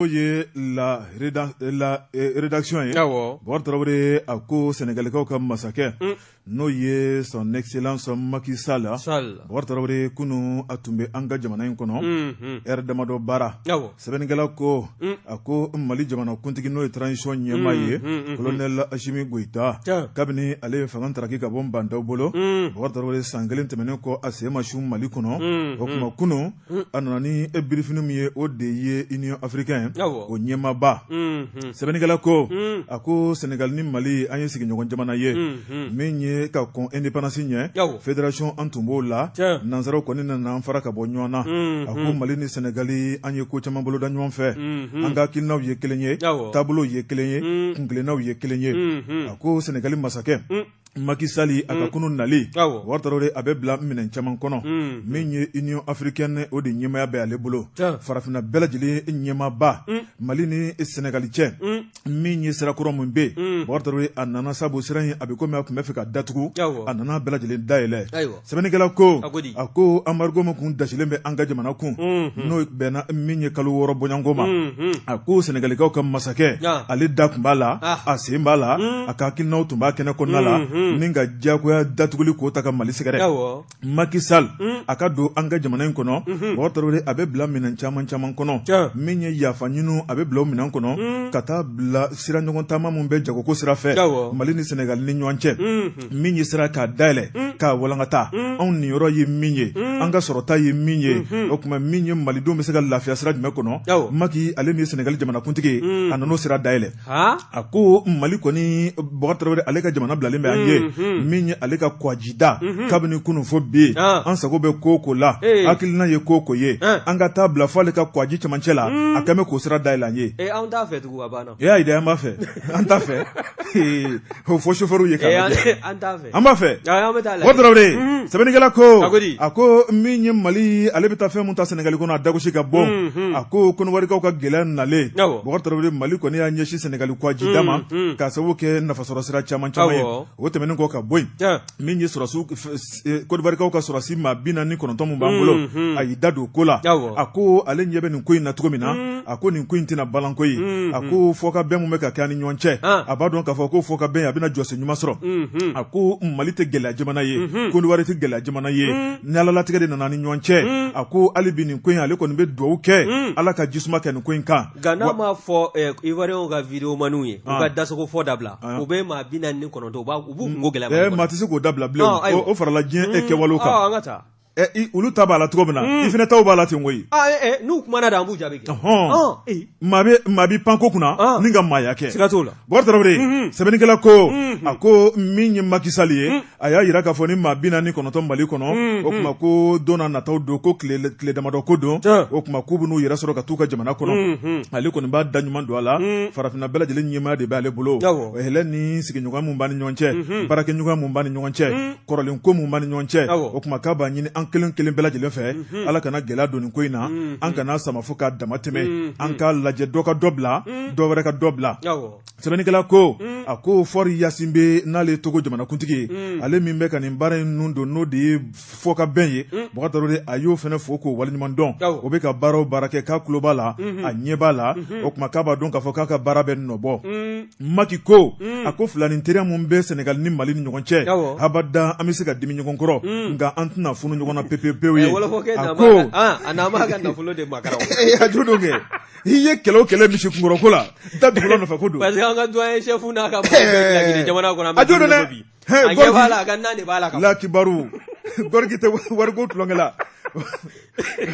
Ye la rédaction ye Bubakari Tarawele a ko Sɛnɛgalikaw ka masakɛ n'o ye son excellence Macky Sall Bubakari Tarawele kunun a tun bɛ an ka jamana in kɔnɔ ɛri damadɔ baara sɛbɛnnikɛla ko a ko Mali jamanakuntigi n'o ye transition ɲɛmaa ye colonel Asimi Goyita kabini ale ye fanga taraki ka bɔ Ba Ndaw bolo Bubakari Tarawele san kelen tɛmɛnen kɔ a sen ma sun Mali kɔnɔ o tuma kunun A nana ni birifini min ye o de ye Union africaine o ɲɛmaaba sɛbɛnnikɛla ko a ko Sénégal ni Mali an ye sigiɲɔgɔn jamana ye min ye ka kɔn indépendance ɲɛ fédération an tun b'o la nansaraw kɔni nana an fara ka bɔ ɲɔgɔn na a ko Mali ni Sénégal an ye ko caman boloda ɲɔgɔn fɛ an ka hakilinaw ye kelen ye taabolow ye kelen ye kuntilennaw ye kelen ye a ko Sénégal masakɛ Macky Sall a ka kunun nali Bubakari Tarawele a bɛ bila minɛn caman kɔnɔ min ye Union africaine o de ɲɛmaaya bɛ ale bolo farafinna bɛɛ lajɛlen ɲɛmaaba Mali ni Sénégal cɛ min ye sira kura min bɛ yen Bubakari Tarawele a nana sabu sira in a bɛ komi a tun bɛ fɛ ka datugu a nana bɛɛ lajɛlen dayɛlɛ Sɛbɛnnikɛla ko a ko embargo min kun dasilen bɛ an ka jamana kun n'o bɛnna min ye kalo 6 bɔɲɔgɔnko ma a ko sɛnɛgalikaw ka masakɛ ale da tun b'a la a sen b'a la a ka hakilinaw tun b'a kɛnɛ kɔnɔna la ni ka diyagoya datuguli k'o ta ka Mali sɛgɛrɛ Macky Sall a ka don an ka jamana in kɔnɔ Bubakari Tarawele a bɛ bila minɛn caman caman kɔnɔ min ye yafa ɲini a bɛ bila o minɛn kɔnɔ ka taa bila sira ɲɔgɔn taama min bɛ jagoko sira fɛ Mali ni Sɛnɛgali ni ɲɔgɔn cɛ min ye sira k'a dayɛlɛ k'a walankata anw niyɔrɔ ye min ye an ka sɔrɔta ye min ye o tuma min ye malidenw bɛ se ka lafiya sira jumɛn kɔnɔ Macky ale min ye Sɛnɛgali jamanakuntigi ye a nan'o sira dayɛlɛ a ko Mali kɔni Bubakari Tarawele ale ka jamana bilalen bɛ an ye min ye ale ka kwajida kabini kunun fo bi an sago bɛ ko ko la hakilina ye ko ko ye an ka taa bila fo ale ka kwaji cɛmancɛ la a kɛlen bɛ k'o sira dayɛlɛ an ye E y'a ye an b'a fɛ an t'a fɛ o fɔ chauffeur ye an b'a fɛ Bubakari Tarawele sɛbɛnnikɛla ko a ko min ye Mali ale bɛ taa fɛn min ta Sɛnɛgali kɔnɔ a dagosi ka bon a ko Kɔnɔwarikaw ka gɛlɛya nalen Bubakari Tarawele Mali kɔni y'a ɲɛsin Sɛnɛgali kwajida ma k'a sababu kɛ nafasɔrɔ sira caman caman ye o tɛmɛnen kɔ ka bɔ yen min ye sɔrɔsiw Kɔdiwarikaw ka sɔrɔsi maa 49 min b'an bolo a y'i da don ko la a ko ale ɲɛ bɛ nin ko in na cogo min na a ko nin ko in tɛna balanko ye a ko fɔkabɛn min bɛ ka kɛ an ni ɲɔgɔn cɛ a b'a dɔn k'a fɔ ko fɔkabɛn a bɛna jɔsen ɲuman sɔrɔ a ko Mali tɛ gɛlɛya jamana ye Kɔdiwari tɛ gɛlɛya jamana ye ni Ala latigɛ de nana an ni ɲɔgɔn cɛ a ko hali bi nin ko in ale kɔni bɛ dugawu kɛ Ala ka jisuma kɛ nin ko in kan Nka n'a m'a fɔ Ivoirienw ka videomaniw ye u ka dasogo fɔ dabila u bɛ maa 49 u b'u kunko gɛlɛya maa tɛ se k'o dabila bilen o farala diɲɛ kɛwale kan an ka taa olu ta b'a la cogo min na i fana taw b'a la ten koyi n'u kumana an b'u jaabi kɛ maa b'i pan ko kunna ni ka maaya kɛ siga t'o la Bubakari Tarawele sɛbɛnnikɛla ko a ko min ye Macky Sall ye a y'a jira k'a fɔ ni maa 49 Mali kɔnɔ o tuma ko don na nataw don ko tile damadɔ ko don o tuma k'u bɛn'u yɛrɛ sɔrɔ ka t'u ka jamana kɔnɔ ale kɔni b'a da ɲuman don a la farafinna bɛɛ lajɛlen ɲɛmaaya de b'ale bolo hɛrɛ ni sigiɲɔgɔn min b'an ni ɲɔgɔn cɛ baarakɛɲɔgɔn min b'an ni ɲɔgɔn cɛ kɔrɔlen ko min b'an ni ɲɔgɔn cɛ o tuma k'a b'a ɲini an kelen kelen bɛɛ lajɛlen fɛ Ala kana gɛlɛya don nin ko in na an kana sama fo k'a dama tɛmɛ an k'a lajɛ dɔ ka dɔ bila dɔ wɛrɛ ka dɔ bila Sɛbɛnnikɛla ko a ko Faure Gnassingbé n'ale ye Togo jamanakuntigi ye ale min bɛ ka nin baara in nun don n'o de ye fɔkabɛn ye Bubakari Tarawele a y'o fana fo k'o waleɲuman dɔn o bɛ ka baara o baara kɛ k'a tulo b'a la a ɲɛ b'a la o tuma k'a b'a dɔn k'a fɔ k'a ka baara bɛ nɔbɔ Macky ko a ko filanin teriya min bɛ Sɛnɛgali ni Mali ni ɲɔgɔn cɛ habada an bɛ se ka dimi ɲɔgɔn kɔrɔ nka an tɛna funu ɲɔgɔn na pewu pewu ye a ko a a jo don kɛ I ye kɛlɛ o kɛlɛ misi kunkɔrɔ ko la da dugukolo nɔfɛ ko don parce que an ka doyen chef n'a ka mɔgɔw bɛ Laginɛ jamana kɔnɔ an bɛ don min na ko bi a ɲɛ b'a la a ka nan de b'a la ka lakibaru Gorgui tɛ wariko tulonkɛ la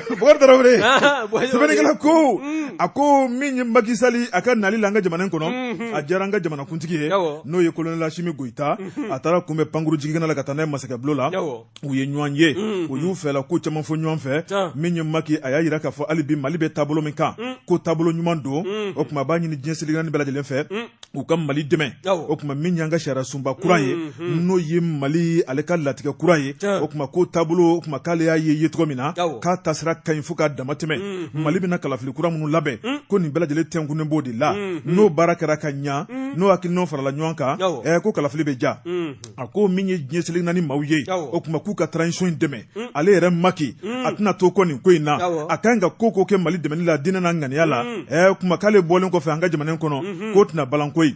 Bubakari Tarawele sɛbɛnnikɛla ko a ko min ye Macky Sall a ka nali la an ka jamana in kɔnɔ a diyara an ka jamanakuntigi ye n'o ye colonel Assimi Goïta a taara kunbɛn pankuru jiginkɛnɛ la ka taa n'a ye masakɛbulon la u ye ɲɔgɔn ye u y'u fɛla ko caman fɔ ɲɔgɔn fɛ min ye Macky a y'a jira k'a fɔ hali bi Mali bɛ taabolo min kan ko taabolo ɲuman don o tuma a b'a ɲini diɲɛ seleke naani bɛɛ lajɛlen fɛ u ka Mali dɛmɛ o tuma min y'an ka sariya sunba kura ye n'o ye Mali ale ka latigɛ kura ye o tuma ko taabolo o tuma k'ale y'a ye cogo min na k'a taasira ka ɲi fo k'a dama tɛmɛ Mali bɛna kalafili kura minnu labɛn ko nin bɛɛ lajɛlen tɛnkunnen b'o de la n'o baara kɛra ka ɲa N'o hakilinaw farala ɲɔgɔn kan, ko kalafili bɛ ja. A ko min ye diɲɛ seleke naani maaw ye, o tuma k'u ka transition in dɛmɛ. Ale yɛrɛ Maki, a tɛna to kɔ nin ko in na. A ka ɲi ka ko ko kɛ Mali dɛmɛni la diinɛ n'a ŋaniya la. Kuma k'ale bɔlen kɔfɛ an ka jamana in kɔnɔ, k'o tɛna balan koyi.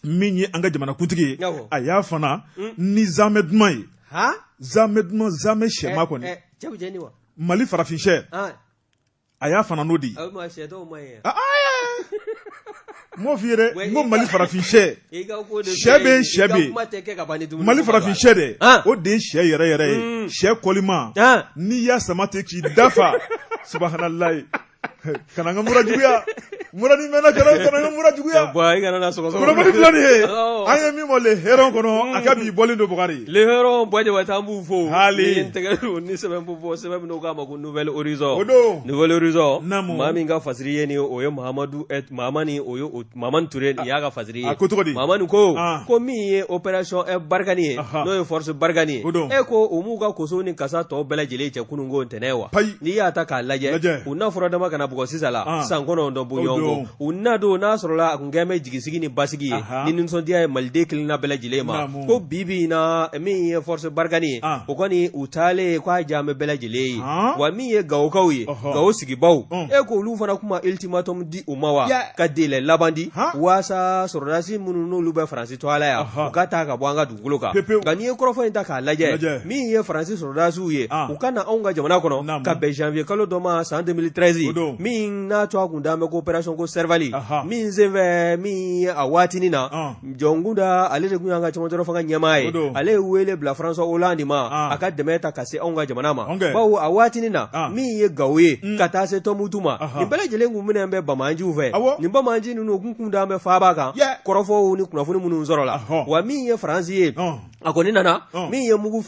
Min ye an ka jamanakuntigi ye, a y'a fana ni zamɛ duman ye, zamɛ duman, zamɛ sɛma kɔni, Mali farafin sɛ, a y'a fana n'o de ye. N m'o f'i ye dɛ, n ko Mali farafin sɛ, sɛ bɛ yen, sɛ bɛ yen, Mali farafin sɛ dɛ, o de ye sɛ yɛrɛ yɛrɛ ye, sɛ kɔlima, n'i y'a sama ten k'i dafa, subahanalayi. Kana n ka mura juguya, mura ni mɛnna, kana n ka mura juguya. I kana na sɔgɔsɔgɔ. Kunnafoni filɛ nin ye, an ye min bɔ Le Héron kɔnɔ, a ka bi bɔlen don, Bukari. Le Héron, Buwa Jabate, an b'u fo. Hali. Ni n tɛgɛ don ni sɛbɛn bɛ bɔ, sɛbɛn min n'u k'a ma ko Nouvel Horizon. O don. Nouvel Horizon. Naamu. Maa min ka fasiri ye nin ye, o ye Mahamadu Mahamani, o ye Mahamani Ture, nin y'a ka fasiri ye. A ko cogo di? Mahamani ko, ko min ye opération Barkhane ye, n'o ye force Barkhane ye. O don. E ko u m'u ka koso ni kasa tɔ bɛɛ lajɛlen cɛ kununko ntɛnɛn wa? Payi. N'i y'a ta k'a lajɛ, u na fura dama kana bugɔ sisan la, san 9 bɔɲɔgɔnko. U na don n'a sɔrɔla a tun kɛlen bɛ jigisigi ni basigi ye, ni nisɔndiya ye Maliden kelenna bɛɛ lajɛlen ma. Ko bi bi in na, min ye force Barkhane ye, o kɔni u taalen k'a diyalen bɛ bɛɛ lajɛlen ye. Wa min ye Gawokaw ye, Gawo sigibaw, e ko olu fana kuma ultimatum di u ma wa, ka délai laban di waasa sɔrɔdasi minnu n'olu bɛ Faransi tɔgɔ la yan, u ka taa ka bɔ an ka dugukolo kan. Nka n'i ye kɔrɔfɔ in ta k'a lajɛ, min ye Faransi sɔrɔdasiw ye, u ka na anw ka jamana kɔnɔ ka bɛn janvier kalo dɔ ma san 2013, min n'a tɔgɔ kun dalen bɛ ko opération ko Serval, min senfɛ min ye a waatinin na Jɔnkunda, ale de tun y'an ka cɛmancɛrɔ fanga ɲɛmaa ye, ale ye wele bila François Hollande ma a ka dɛmɛ ta ka se anw ka jamana ma, bawo a waatinin na min ye Gawo ye ka taa se Tɔnbukutu ma, nin bɛɛ lajɛlen kun minɛnen bɛ banbaanciw fɛ. Nin banbaanci ninnu kun kun dalen bɛ faaba kan, kɔrɔfɔw ni kunnafoni minnu sɔrɔla. Wa min ye Faransi ye, a kɔni nana min ye mugu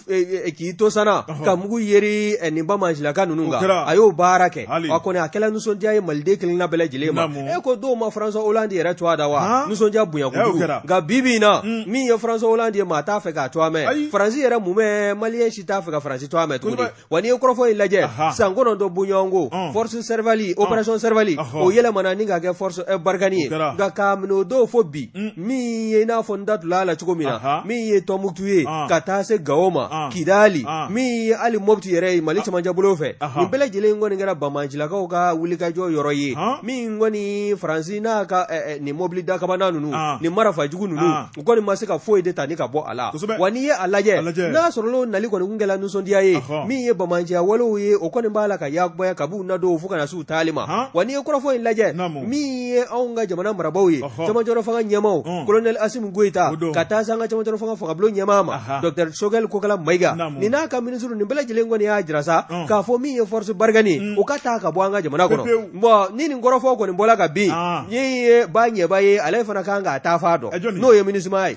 k'i to sanna ka mugu yeri nin banbaancilaka ninnu kan, a y'o baara kɛ. A kɔni a kɛla nisɔndiya ye Maliden kelenna bɛɛ lajɛlen ma. E ko dɔw ma François Hollande yɛrɛ tɔgɔ da wa, nisɔndiya bonya kojugu. Nka bi bi in na, min ye François Hollande ye, maa t'a fɛ k'a tɔgɔ mɛn. Faransi yɛrɛ mumɛ, Malien si t'a fɛ ka Faransi tɔgɔ mɛn tuguni. Wa n'i ye kɔrɔfɔ in lajɛ, san 9 bɔɲɔgɔnko, force Serval, opération Serval, o yɛlɛmana ni ka kɛ force Barkhane ye. Nka k'a minɛ o don fo bi, min ye i n'a fɔ n da tula a la cogo min na, min ye Tɔnbukutu ye ka taa se Gawo ma, Kidali, min ye hali Mopti yɛrɛ ye Mali cɛmancɛ bolo fɛ, nin bɛɛ lajɛlen kɔni kɛra banbaancilakaw ka wulikajɔ yɔrɔ ye. Min kɔni Faransi n'a ka nin mobili dakabana ninnu, nin marifajugu ninnu, u kɔni ma se ka foyi de ta ni ka bɔ a la. Wa n'i ye a lajɛ, n'a sɔrɔla o nali kɔni kun kɛla nisɔndiya ye, min ye banbaanciya walew ye, o kɔni b'a la ka yakubaya kab'u na don fo ka na se u taali ma. Wa n'i ye kɔrɔfɔ in lajɛ, min ye anw ka jamana marabaaw ye, cɛmancɛrɔ fanga ɲɛmaaw, colonel Asimi Goyita, ka taa se an ka cɛmancɛrɔ fanga fangabulon ɲɛmaa ma, docteur Choguel Kokala Mayiga, nin n'a ka minisiriw, nin bɛɛ lajɛlen kɔni y'a jira sa k'a fɔ min ye force Barkhane, o ka taa ka bɔ an ka jamana kɔnɔ. Bon, ni nin kɔrɔfɔ kɔni bɔla ka bin, min ye ba ɲɛba ye, ale fana kan k'a ta fa dɔn, n'o ye MINUSMA ye.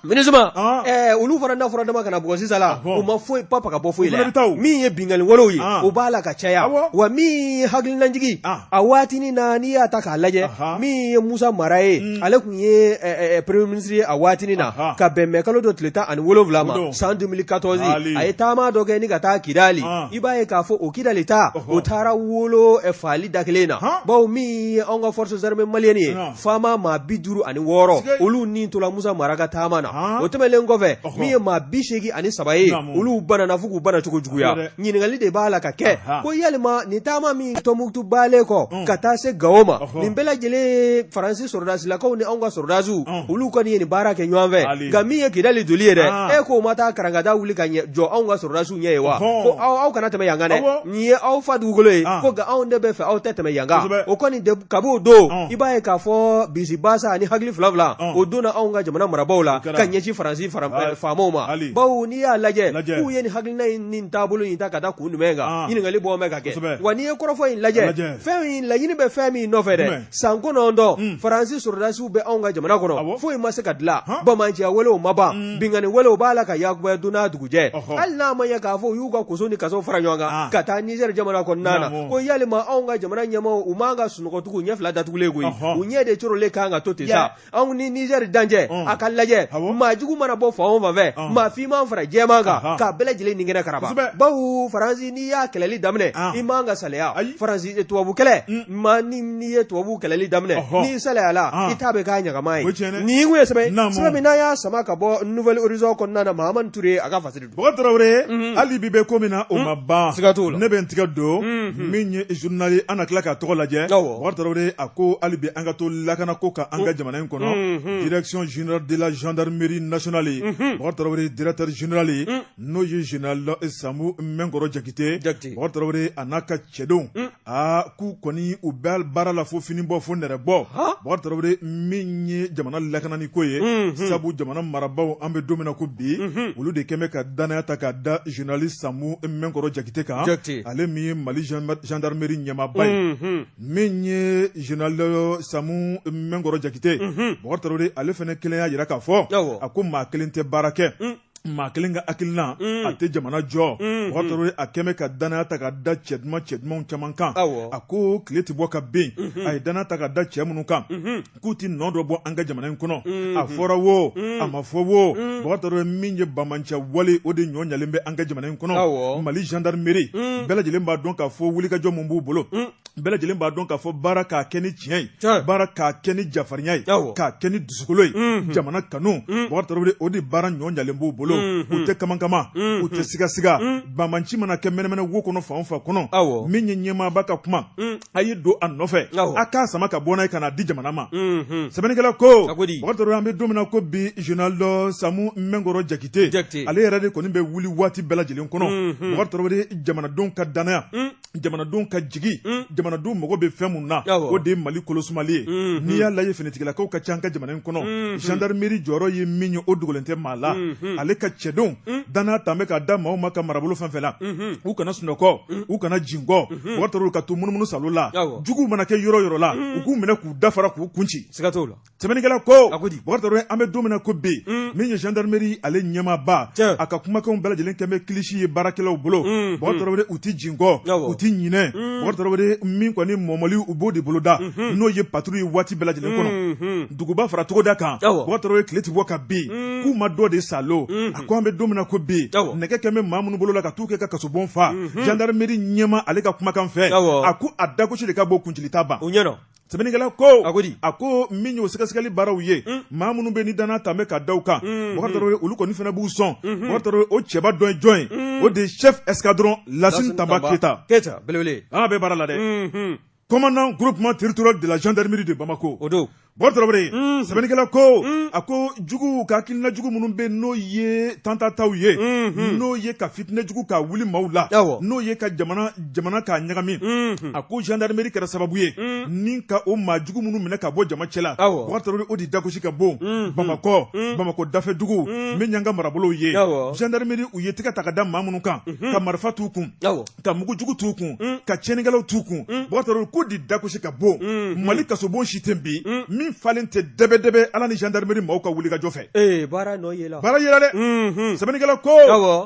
MINUSMA, olu fana n'a fɔra dama kana bugɔ sisan la, u ma foyi pa ka bɔ foyi la. Min ye binkanni walew ye, o b'a la ka caya. Wa min ye hakilinajigin, a waatinin na, n'i y'a ta k'a lajɛ, min ye Musa Mara ye, ale tun ye premier ministre ye a waatinin na, ka bɛn mɛ kalo dɔ tile 17 ma san 2014, a ye taama dɔ kɛ ni ka taa Kidali. I b'a ye k'a fɔ o Kidali ta, o taara wolo faali da kelen na, bawo min ye anw ka forces armées maliennes ye, faama maa 56, olu ni tola Musa Mara ka taama na. O tɛmɛnlen kɔfɛ, min ye maa 83 ye, olu banana fo k'u bana cogo juguya. Ɲininkali de b'a la ka kɛ ko yalima nin taama min Tɔnbukutu balen kɔ ka taa se Gawo ma, nin bɛɛ lajɛlen Faransi sɔrɔdasilakaw ni anw ka sɔrɔdasiw, olu kɔni ye nin baara kɛ ɲɔgɔn fɛ. Nka min ye Kidali doli ye dɛ, e k'o ma taa karankada wuli ka jɔ anw ka sɔrɔdasiw ɲɛ ye wa, ko aw kana tɛmɛ yan kan dɛ, nin ye aw fa dugukolo ye, ko nka anw de bɛ fɛ aw tɛ tɛmɛ yan kan. O kɔni kab'o don, i b'a ye k'a fɔ bisibasa ani hakili fila fila o donna anw ka jamana marabaaw la ka ɲɛsin Faransi faamaw ma. Bawo n'i y'a lajɛ k'u ye nin hakilina in ni taabolo in ta ka da kun jumɛn kan, ɲininkali bɔ bɛ ka kɛ. Wa n'i ye kɔrɔfɔ in lajɛ, fɛn in laɲini bɛ fɛn min nɔfɛ dɛ, san 9 Faransi sɔrɔdasiw bɛ anw ka jamana kɔnɔ, foyi ma se ka dilan, banbaanciya walew ma ban, binkanni walew b'a la ka yakubaya don n'a dugujɛ. Hali n'a ma ɲɛ k'a fɔ u y'u ka koso ni kasaw fara ɲɔgɔn kan ka taa Niger jamana kɔnɔna na, ko yalima anw ka jamana ɲɛmaaw, u man ka sunɔgɔ tugun ɲɛ ɲɛ fila datugulen koyi, u ɲɛ de corolen kan ka to ten sa. Anw ni Niger dancɛ, a ka lajɛ, maa jugu mana bɔ fan o fan fɛ, maa finman fara jɛman kan, k'a bɛɛ lajɛlen ni kɛnɛ karaba. Bawo Faransi, n'i y'a kɛlɛli daminɛ, i man ka salaya. Faransi tubabu kɛlɛ, maa ni n'i ye tubabu kɛlɛli daminɛ, n'i salayala, i ta bɛ k'a ɲagama ye. Nin kun ye sɛbɛn sɛbɛn min n'an y'a sama ka bɔ Nouvel Horizon kɔnɔna na, Mahamani Ture a ka fasiri. Bɔkari Tarawele, hali bi bɛ ko min na, o ma ban. Siga t'o la. Ne bɛ n tigɛ don min ye journal ye, an na tila k'a tɔgɔ lajɛ. Bɔkari Tarawele, a ko hali bi an ka to lakanako kan an ka jamana in kɔnɔ. Direction générale de la gendarmerie nationale, Bɔkari Tarawele, directeur général n'o ye général Samu Mɛnkɔrɔ Jakite. Bɔkari Tarawele, a n'a ka cɛdenw, aa, k'u kɔni u bɛ baara la fo fini bɔ, fo nɛrɛ bɔ. Bɔkari Tarawele, min ye jamana lakanani ko ye, sabu jamana marabaaw, an bɛ don min na ko bi, olu de kɛn bɛ ka danaya ta k'a da général Samu Mɛnkɔrɔ Jakite kan, ale min ye Mali gendarmerie ɲɛmaaba ye. Min ye général Samu Mɛnkɔrɔ Jakite, Bɔkari Tarawele, ale fana kelen y'a jira k'a fɔ, a ko maa kelen tɛ baara kɛ, maa kelen ka hakilina a tɛ jamana jɔ. Bɔkari Tarawele, a kɛn bɛ ka danaya ta ka da cɛ duman cɛ dumanw caman kan. A ko tile tɛ bɔ ka bin, a ye danaya ta ka da cɛ minnu kan, k'u tɛ nɔ dɔ bɔ an ka jamana in kɔnɔ. A fɔra wo, a ma fɔ wo, Bɔkari Tarawele, min ye banbaanciya wale, o de ɲɔ ɲalen bɛ an ka jamana in kɔnɔ. Mali gendarmerie, bɛɛ lajɛlen b'a dɔn k'a fɔ wulikajɔ mun b'u bolo, bɛɛ lajɛlen b'a dɔn k'a fɔ baara k'a kɛ ni tiɲɛ ye, baara k'a kɛ ni jafarinya ye, k'a kɛ ni dusukolo ye, jamana kanu. Bɔkari Tarawele, o de baara ɲɔ ɲalen b'u bolo. U tɛ kamankama, u tɛ sigasiga. Banbaanci mana kɛ mɛnɛmɛnɛ wo kɔnɔ, fan o fan kɔnɔ, min ye ɲɛmaaba ka kuma, a ye don a nɔfɛ, a k'a sama ka bɔ n'a ye ka n'a di jamana ma. Sɛbɛnnikɛla ko, Bɔkari Tarawele, an bɛ don min na ko bi, général Samu Mɛnkɔrɔ Jakite, ale yɛrɛ de kɔni bɛ wuli waati bɛɛ lajɛlen kɔnɔ. Bɔkari Tarawele, jamanadenw ka danaya, jamanadenw ka jigi, jamanadenw mago bɛ fɛn mun na, o de ye Mali kolosumali ye. N'i y'a lajɛ, finitigilakaw ka ca an ka jamana in kɔnɔ. Gendarmerie jɔyɔrɔ ye min ye, o dogolen tɛ maa la. Ale ka cɛdenw, danaya ta bɛ ka da maaw ma ka marabolo fɛn fɛn la, u kana sunɔgɔ, u kana jinkɔ. Bɔkari Tarawele, ka to munumunu salo la, juguw mana kɛ yɔrɔ yɔrɔ la, u k'u minɛ k'u dafara, k'u kun ci. Siga t'o la. Sɛbɛnnikɛla ko, Bɔkari Tarawele, an bɛ don min na ko bi, min ye gendarmerie ale ɲɛmaaba, a ka kumakanw bɛɛ lajɛlen kɛn bɛ kilisi ye baarakɛlaw bolo. Bɔkari Tarawele, u tɛ jinkɔ, u tɛ ɲinɛ. Bɔkari Tarawele, min kɔni mɔmɔli, u b'o de boloda, n'o ye patrouille ye waati bɛɛ lajɛlen kɔnɔ, duguba fara togoda kan. Bɔkari Tarawele, tile tɛ bɔ ka bin k'u ma dɔ de salo. A ko an bɛ don min na ko bi, nɛgɛ kɛn bɛ maa minnu bolo la ka t'u kɛ ka kasobon fa, gendarmerie ɲɛmaa ale ka kumakan fɛ, a ko a dagosi de ka bon, kuncili t'a ban. Sɛbɛnnikɛla ko, a ko min y'o sɛgɛsɛgɛli baaraw ye, maa minnu bɛ ni danaya ta bɛ ka da u kan, Bɔkari Tarawele, olu kɔni fana b'u sɔn. Bɔkari Tarawele, o cɛba dɔ ye jɔn ye? O de ye chef escadron Lasine Tanba Keyita. Keyita belebele. An bɛ baara la dɛ, commandant groupement territorial de la gendarmerie de Bamako. O don. Bɔkari Tarawele, sɛbɛnnikɛla ko, a ko juguw ka hakilina jugu minnu bɛ, n'o ye tantataw ye, n'o ye ka fitinɛ jugu ka wuli maaw la, n'o ye ka jamana jamana k'a ɲagami, a ko gendarmerie kɛra sababu ye ni ka o maa jugu minnu minɛ ka bɔ jama cɛla. Bɔkari Tarawele, o de dagosi ka bon Bamakɔ, Bamakɔ dafɛ dugu min y'an ka marabolow ye. Gendarmerie, u ye tɛgɛ ta ka da maa minnu kan, ka marifa t'u kun, ka mugujugu t'u kun, ka tiɲɛnikɛlaw t'u kun, Bɔkari Tarawele, ko de dagosi ka bon. Mali kasobon si tɛ bi min falen tɛ dɛbɛdɛbɛ Ala ni gendarmerie maaw ka wulikajɔ fɛ. Ee, baara nɔ yela. Baara yela dɛ. Sɛbɛnnikɛla ko,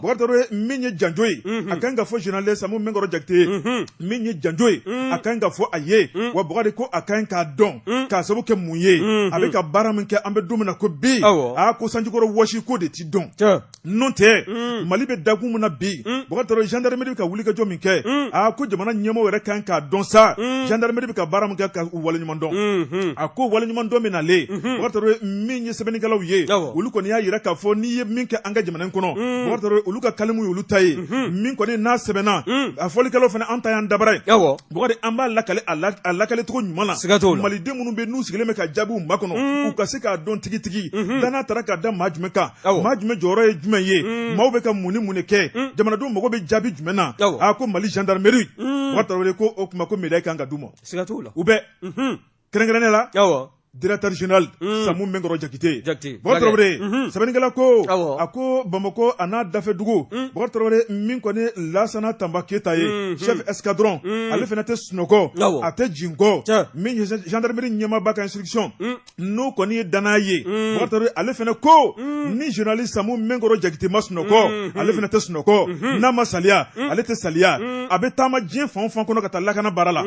Bɔkari Tarawele, min ye janjo ye, a kan ka fɔ général Samu Mɛnkɔrɔ Jakite ye, min ye janjo ye, a kan ka fɔ a ye wa. Bɔkari ko a kan k'a dɔn k'a sababu kɛ mun ye, a bɛ ka baara min kɛ, an bɛ don min na ko bi, a ko sanjikɔrɔ wɔsi ko de ti dɔn. N'o tɛ, Mali bɛ dakun min na bi, Bɔkari Tarawele, gendarmerie bɛ ka wulikajɔ min kɛ, a ko jamana ɲɛmɔgɔ yɛrɛ kan k'a dɔn sa, gendarmerie bɛ ka baara min kɛ, ka u waleɲuman dɔn. A ko waleɲuman dɔn min nalen, Bɔkari Tarawele, min ye sɛbɛnnikɛlaw ye, olu kɔni y'a jira k'a fɔ n'i ye min kɛ an ka jamana in kɔnɔ, Bɔkari Tarawele, olu ka kalimu ye olu ta ye. Min kɔni n'a sɛbɛnna, a fɔlikɛlaw fana, an ta y'an dabara ye. Bɔkari, an b'a lakale a lakale cogo ɲuman na. Siga t'o la. Maliden minnu bɛ n'u sigilen bɛ ka jaabiw makɔnɔ, u ka se k'a dɔn tigitigi, danaya taara ka da maa jumɛn kan, maa jumɛn jɔyɔrɔ ye jumɛn ye, maaw bɛ ka mun ni mun de kɛ, jamanadenw mago bɛ jaabi jumɛn na. A ko Mali gendarmerie, Bɔkari Tarawele ko o tuma ko médaille kan ka d'u ma. Siga t'o la. U bɛ kɛrɛnkɛrɛnnenya la. Directeur général Samu Mɛnkɔrɔ Jakite Bubakari Tarawele sɛbɛnnikɛla ko a ko Bamakɔ a n'a dafɛ dugu Bubakari Tarawele min kɔni Lasana Tanba Keyita ye chef escadron ale fana tɛ sunɔgɔ a tɛ jinkɔ min ye gendarmerie ɲɛmaaba ka instruction n'o kɔni ye danaya ye Bubakari Tarawele ale fana ko ni général Samu Mɛnkɔrɔ Jakite ma sunɔgɔ ale fana tɛ sunɔgɔ n'a ma saliya ale tɛ saliya a bɛ taama diɲɛ fan o fan kɔnɔ ka taa lakana baara la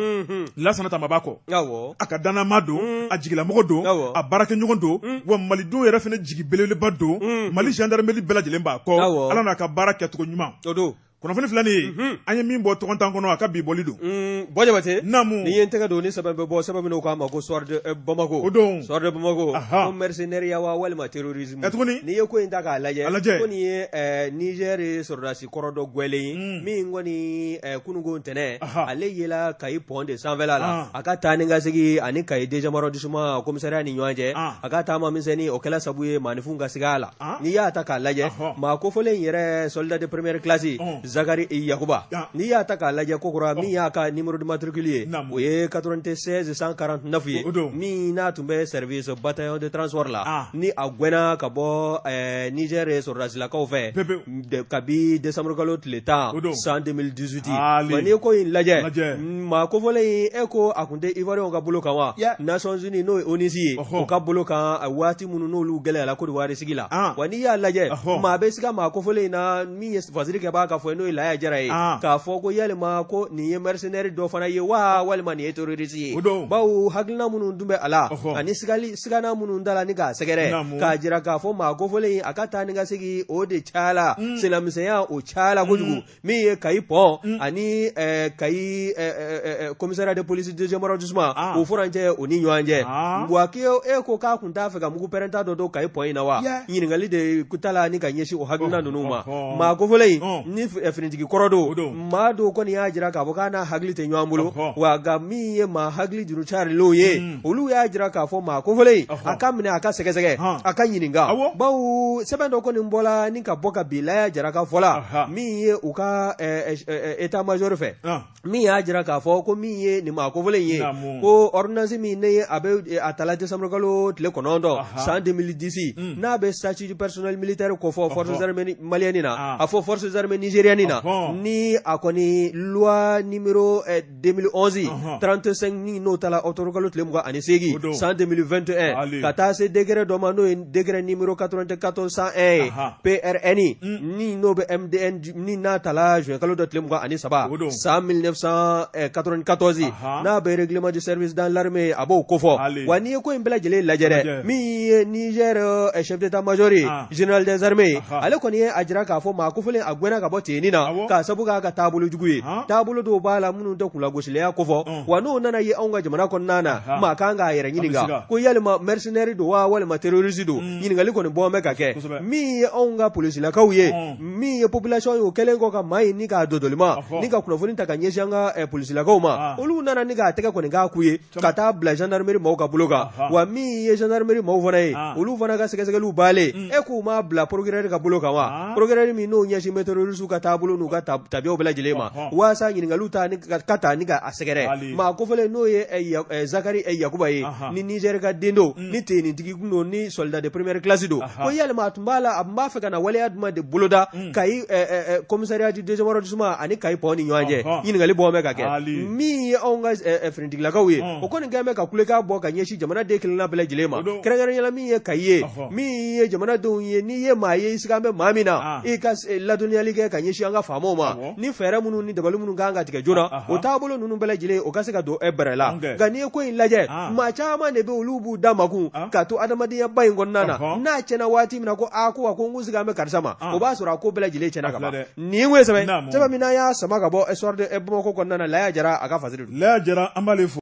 Lasana Tanba b'a kɔ a ka dannama don a jigilamɔgɔ don a baarakɛɲɔgɔn don wa malidenw yɛrɛ fana jigi belebeleba don Mali gendarmerie bɛɛ lajɛlen b'a kɔ Ala n'a ka baara kɛcogo ɲuman kunnafoni filɛ nin ye an ye min bɔ tɔgɔntan kɔnɔ a ka bi bɔli don Bɔ Jabate naamu ni ye n tɛgɛ don ni sɛbɛn bɛ bɔ sɛbɛn min k'a ma ko Soir de Bamako o don Soir de Bamako ko mercenaire wa walima terrorisme tuguni n'i ye ko in ta k'a lajɛ ko nin ye Niger sɔrɔdasi kɔrɔ dɔ gwɛlen ye min kɔni kununko ntɛnɛn ale yela Kayi pont de sanfɛla la a ka taa ni ka segin ani Kayi deuxième arrondissement commissariat ni ɲɔgɔn cɛ a ka taama misɛnnin o kɛla sabu ye maaninfinw ka siga a la n'i y'a ta k'a lajɛ maa kofɔlen yɛrɛ soldat de première classe Zakari Yakuba n'i y'a ta k'a lajɛ kokura min y'a ka numéro de matricule ye o ye 96 149 ye min n'a tun bɛ service bataillon de transport la ni a gwɛnna ka bɔ Niger sɔrɔdasilakaw fɛ kabi décembre kalo tile 10 san 2018 wa n'i ye ko in lajɛ maa kofɔlen in e ko a tun tɛ Ivoirien ka bolo kan wa Nations Unies n'o ye ONUS ye o ka bolo kan waati minnu n'olu gɛlɛyara Côte d'Ivoire sigi la wa n'i y'a lajɛ maa bɛ siga maa kofɔlen in na min ye fasiri kɛbaa ka fɔ n'o ye Laya Jara ye k'a fɔ ko yalima ko nin ye mercenaire dɔ fana ye wa walima nin ye terroriste ye bawo hakilina minnu tun bɛ a la ani sigana minnu da la ni k'a sɛgɛrɛ k'a jira k'a fɔ maa kofɔlen in a ka taa ni ka segin o de cayala sennamisɛnya o cayala kojugu min ye Kayi pont ani Kayi commissariat de police deuxième arrondissement o furancɛ o ni ɲɔgɔn cɛ wa e ko k'a tun t'a fɛ ka mugu pɛrɛnta dɔ don Kayi pont in na wa ɲininkali de tala ni ka ɲɛsin o hakilina ninnu ma maa kofɔlen in ni finitigi kɔrɔ don maa dɔw kɔni y'a jira k'a fɔ k'a n'a hakili tɛ ɲɔgɔn bolo wa nka min ye maa hakili juru carilenw ye olu y'a jira k'a fɔ maa kofɔlen a ka minɛ a ka sɛgɛsɛgɛ a ka ɲininka bawo sɛbɛn dɔ kɔni bɔla ni ka bɔ ka bin Laya Jara ka fɔ la min ye u ka état major fɛ min y'a jira k'a fɔ ko min ye nin maa kofɔlen ye ko ordonnance min ne ye a bɛ a tala décembre kalo tile 9 san 2010 n'a bɛ statut du personnel militaire kofɔ forces armées maliennes na a fɔ forces armées nigériennes na ni a kɔni loi numéro 2011 35 ni n'o tala octobre kalo tile 28 san 2021 ka taa se décret dɔ ma n'o ye décret numéro 94 101 ye PRN ni n'o bɛ MDN ni n'a tala juin kalo dɔ tile 23 san 1994 n'a bɛ règlement du service dans l'armée a b'o kofɔ wa n'i ye ko in bɛɛ lajɛlen lajɛ dɛ min ye Niger chef d'état major ye général des armées ale kɔni ye a jira k'a fɔ maa kofɔlen a gɛnna ka bɔ ten na k'a sabu k'a ka taabolo jugu ye taabolo dɔw b'a la minnu tɛ kunnagosiliya kofɔ wa n'o nana ye anw ka jamana kɔnɔna na maa kan k'a yɛrɛ ɲininka ko yalima mercenaire don wa walima terroriste don ɲininkali kɔni bɔ bɛ ka kɛ min ye anw ka polisilakaw ye min ye population ye o kɛlen kɔ ka maa in ni k'a dodolima ni ka kunnafoni ta ka ɲɛsin an ka polisilakaw ma olu nana ni k'a tɛgɛ kɔni k'a ku ye ka taa bila gendarmerie maaw ka bolo kan wa min ye gendarmerie maaw fana ye olu fana ka sɛgɛsɛgɛliw baalen e k'u m'a bila procureur ka bolo kan wa procureur min n'o ɲɛsin bɛ terroriste ka taabolo n'u ka tabiyaw bɛɛ lajɛlen ma waasa ɲininkaliw ta ka taa ni ka a sɛgɛrɛ maa kofɔlen n'o ye Zakari Yakuba ye ni Niger ka den don ni tenitigi kun don ni soldat de première classe don ko yalima a tun b'a la a tun b'a fɛ ka na waleya jumɛn de boloda Kayi commissariat du deuxième arrondissement ani Kayi pont ni ɲɔgɔn cɛ ɲininkali bɔ bɛ ka kɛ min ye anw ka finitigilakaw ye o kɔni kɛlen bɛ ka kulekan bɔ ka ɲɛsin jamanaden kelenna bɛɛ lajɛlen ma kɛrɛnkɛrɛnnenya la min ye Kayi ye min ye jamanadenw ye n'i ye maa ye i siga bɛ maa min na i ka ladɔnniyali kɛ ka ɲɛsin an ka faamaw ma ni fɛɛrɛ minnu ni dabali minnu kan ka tigɛ joona o taabolo ninnu bɛɛ lajɛlen o ka se ka don e bɛrɛ la nka n'i ye ko in lajɛ maa caman de bɛ olu b'u da makun ka to adamadenyaba in kɔnɔna na n'a tiɲɛna waati min na ko aa ko wa ko n kun siga bɛ karisa ma o b'a sɔrɔ a ko bɛɛ lajɛlen tiɲɛna ka ban nin ye sɛbɛn sɛbɛn min n'an y'a sama ka bɔ Soir de Bamako kɔnɔna na Laya Jara a ka fasiri don Laya Jara an b'ale fo.